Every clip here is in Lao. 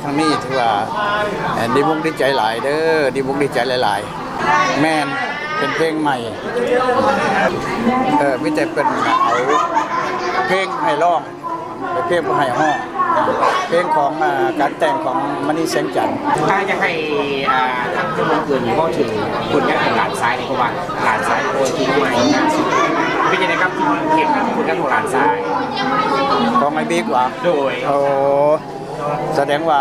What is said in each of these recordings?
ຄັ້ງນີ້ຖືວ່າ ເອີ່ ດີມຸກດີໃຈຫຼາຍເດີ ດີມຸກດີໃຈຫຼາຍໆ. ແມ່ນ ເປັນເພງໃໝ່ ເອີ ມີແຕ່ເພິ່ນເອົາເພງໃຫ້ຮ້ອງ ເປັນເພງບໍ່ໃຫ້ຮ້ອງ ເພງຂອງ ອາ ການແຕ່ງຂອງມະນີ ແສງຈັນ. ຖ້າຢາກໃຫ້ ອາ ທາງຜູ້ລົງທຶນເວົ້າເຖິງຜົນງານຂອງຫຼານຊາຍ ເພາະວ່າຫຼານຊາຍໂອ້ຍ ທີ່ໃໝ່ ເປັນຈັ່ງໃດກັບທີ່ເຫັນຜົນງານຂອງຫຼານຊາຍ ຂອງອ້າຍບິກຫວາ? ໂດຍ ໂອ້ ສະແດງວ່າ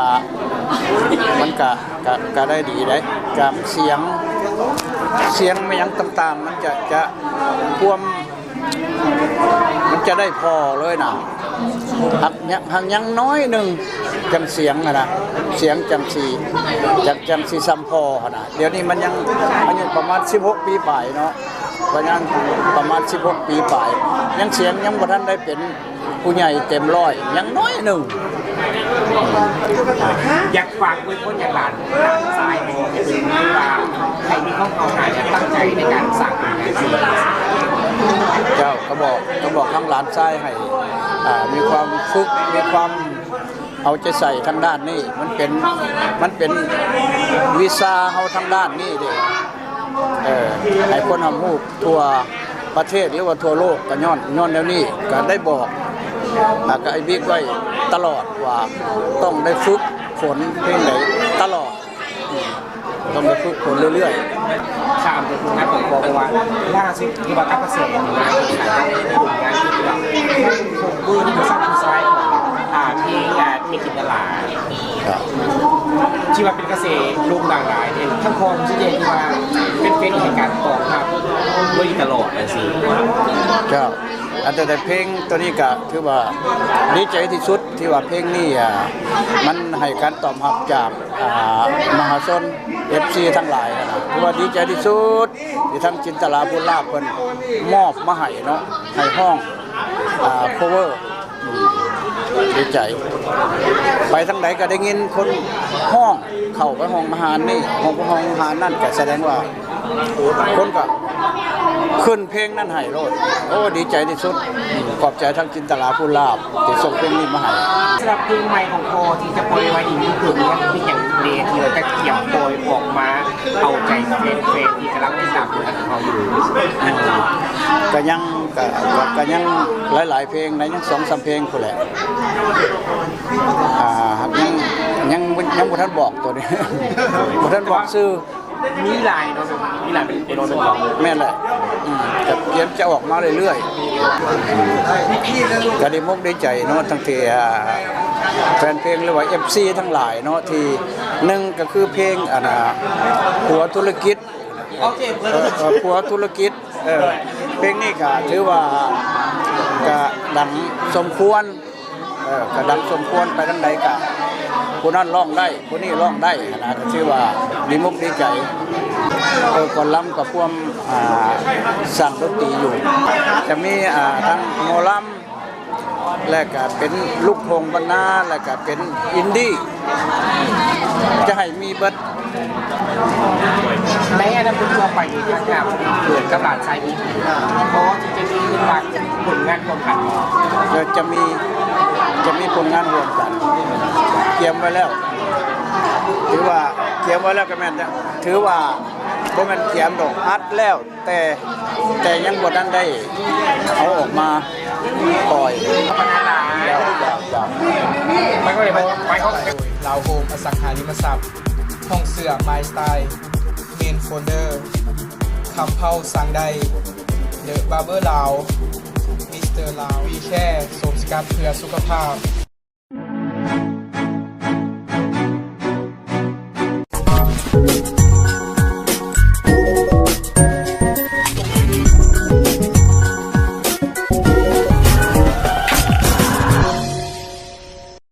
ມັນກະ ກະ ກະໄດ້ດີເດ້ ກະສຽງ ສຽງແມ່ນຫຍັງຕ່າງໆ ມັນຈະ ຈະຄວາມ ມັນຈະໄດ້ພໍເລີຍນະ ຫາກຍັງ ຫາກຍັງໜ້ອຍໜຶ່ງ ຈັ່ງສຽງຫັ້ນນະ ສຽງຈັ່ງຊິ ຈັ່ງ ຈັ່ງຊິສ່ຳພໍຫັ້ນນະ. ດຽວນີ້ມັນຍັງອາຍຸປະມານສິບຫົກປີປາຍເນາະ ກະຍັງປະມານສິບຫົກປີປາຍ ຍັງສຽງຍັງບໍ່ທັນໄດ້ເປັນ ຜູ້ໃຫຍ່ເຕັມຮ້ອຍ ຍັງໜ້ອຍໜຶ່ງ. ຢາກຝາກອວຍພອນຫຍັງຫຼານ ຫຼານຊາຍບໍ່ ໃຫ້ມີຄວາມກ້າວຫານ ແລະ ຕັ້ງໃຈໃນການສ້າງຜົນງານຊີວິດ? ເຈົ້າ ກະບອກ ກະບອກທາງຫຼານຊາຍໃຫ້ ອ່າ ມີຄວາມຝຶກ ມີຄວາມເອົາໃຈໃສ່ທາງດ້ານນີ້ ມັນເປັນ ມັນເປັນວິຊາເຮົາທາງດ້ານນີ້ເດ້. ເອີ ໃຫ້ຄົນຮັບຮູ້ທົ່ວປະເທດ ຫຼືວ່າທົ່ວໂລກ ກະຍ້ອນ ຍ້ອນແນວນີ້ ກະໄດ້ບອກ ອາ ກະອ້າຍບິກໄວ້ຕະຫຼອດວ່າ ຕ້ອງໄດ້ຝຶກຝົນເພງໃດຕະຫຼອດ ອືມ ຕ້ອງໄດ້ຝຶກຝົນເລື້ອຍໆ. ຖາມເຖິງຜົນງານຂອງພໍ່ ເພາະວ່າລ່າສຸດທີ່ວ່າກັບກະແສນີ້ນະ ຜົນງານທີ່ວ່າ cover ທີ່ວ່າ ສາມຜູ້ຊາຍຂອງ ອາ ເພງ ອາ ແມ່ຈິນຕະລາ ທີ່ວ່າເປັນກະແສໂດ່ງດັງຫຼາຍເດ້ ທັງຄອນຊິເດທີ່ວ່າເປັນເພງທີ່ໃຫ້ການຕອບຮັບດ້ວຍຕະຫຼອດຈັ່ງຊີ້. ເຈົ້າ ອັນແຕ່ເພງໂຕນີ້ກະຖືວ່າດີໃຈທີ່ສຸດ ທີ່ວ່າເພງນີ້ ອາ ມັນໃຫ້ການຕອບຮັບຈາກ ອາ ມະຫາຊົນ ເອັຟຊີ ທັງຫຼາຍຫັ້ນນະ ຖືວ່າດີໃຈທີ່ສຸດ ທີ່ທາງຈິນຕະລາ ພູນລາບ ເພິ່ນມອບມາໃຫ້ເນາະ ໃຫ້ຮ້ອງ ອາ cover ອືມ ດີໃຈ ໄປທາງໃດກະໄດ້ຍິນຄົນຮ້ອງ ເຂົ້າໄປຫ້ອງອາຫານນີ້ ຫ້ອງ ຫ້ອງອາຫານນັ້ນ ກະສະແດງວ່າຄົນກະຂຶ້ນເພງນັ້ນໃຫ້ໂລດ. ໂອ້ ດີໃຈທີ່ສຸດ ອືມ ຂອບໃຈທາງຈິນຕະລາ ພູນລາບ ທີ່ສົ່ງເພງນີ້ມາໃຫ້. ສຳລັບເພງໃໝ່ຂອງພໍ່ທີ່ຈະປ່ອຍໄວ້ນີ້ ຄືເປັນຫຍັງແດ່ທີ່ວ່າຈະກຽມປ່ອຍອອກມາ ເອົາໃຈແຟນໆ ທີ່ກຳລັງຕິດຕາມຜົນງານຂອງເຮົາຢູ່? ກະຍັງ ກະ ກະ ກະຍັງຫຼາຍໆເພງນະ ຍັງສອງສາມເພງພຸ້ນແຫຼະ ອາ ຍັງ ຍັງ ຍັງບໍ່ທັນບອກໂຕນີ້ ບໍ່ທັນບອກຊື່. ມີຫຼາຍເນາະ ມີຫຼາຍເປັນ ເປັນ ເປັນ ແມ່ນແຫຼະ ອືມ ກະກຽມຈະອອກມາເລື້ອຍໆ. ກະດີມົກດີໃຈເນາະ ທັງທີ່ ອາ ແຟນເພງ ຫຼືວ່າ ເອັຟຊີ ທັງຫຼາຍເນາະ ທີ່ ໜຶ່ງກະຄືເພງ ອັນນ່າ ຜົວທຸລະກິດ ໂອເຄ ເອີ ເອີ ຜົວທຸລະກິດ ເອີ ເພງນີ້ກະຖືວ່າ ກະດັງສົມຄວນ ເອີ ກະດັງສົມຄວນ ໄປທາງໃດກະຜູ້ນັ້ນຮ້ອງໄດ້ ຜູ້ນີ້ຮ້ອງໄດ້ຫັ້ນນະ ກະຖືວ່າດີມົກດີໃຈ. ເອີ ກອນລຳກະພວມ ອາ ສ້າງດົນຕີຢູ່ ຈະມີ ອາ ທັງໝໍລຳ ແລະກະເປັນລູກທົ່ງບ້ານນາ ແລະກະເປັນອິນດີ້ ຈະໃຫ້ມີເບິດ. ໃນອະນາຄົດທົ່ວໄປນີ້ ຖ້າຫາກເກີດກັບຫຼານຊາຍມີ ພໍທີ່ຈະມີວາງຜົນງານຮ່ວມກັນ? ເອີ ຈະມີ ຈະມີຜົນງານຮ່ວມກັນ ກຽມໄວ້ແລ້ວ ຖືວ່າກຽມໄວ້ແລ້ວກະແມ່ນ ຖືວ່າບໍ່ແມ່ນກຽມດອກ ອັດແລ້ວ ແຕ່ ແຕ່ຍັງບໍ່ທັນໄດ້ເອົາອອກມາປ່ອຍ. ເຈົ້າ ເຈົ້າ ເຈົ້າ. ໂດຍ ລາວໂຮມ ອະສັງຫາລິມະຊັບ, ຫ້ອງເສື້ອ My Style, Men Folder, ຄຳເພົາ ສັ່ງໄດ້, The Barber ລາວ, Mister ລາວ, We Care ໂສມສະກັດເພື່ອສຸຂະພາບ.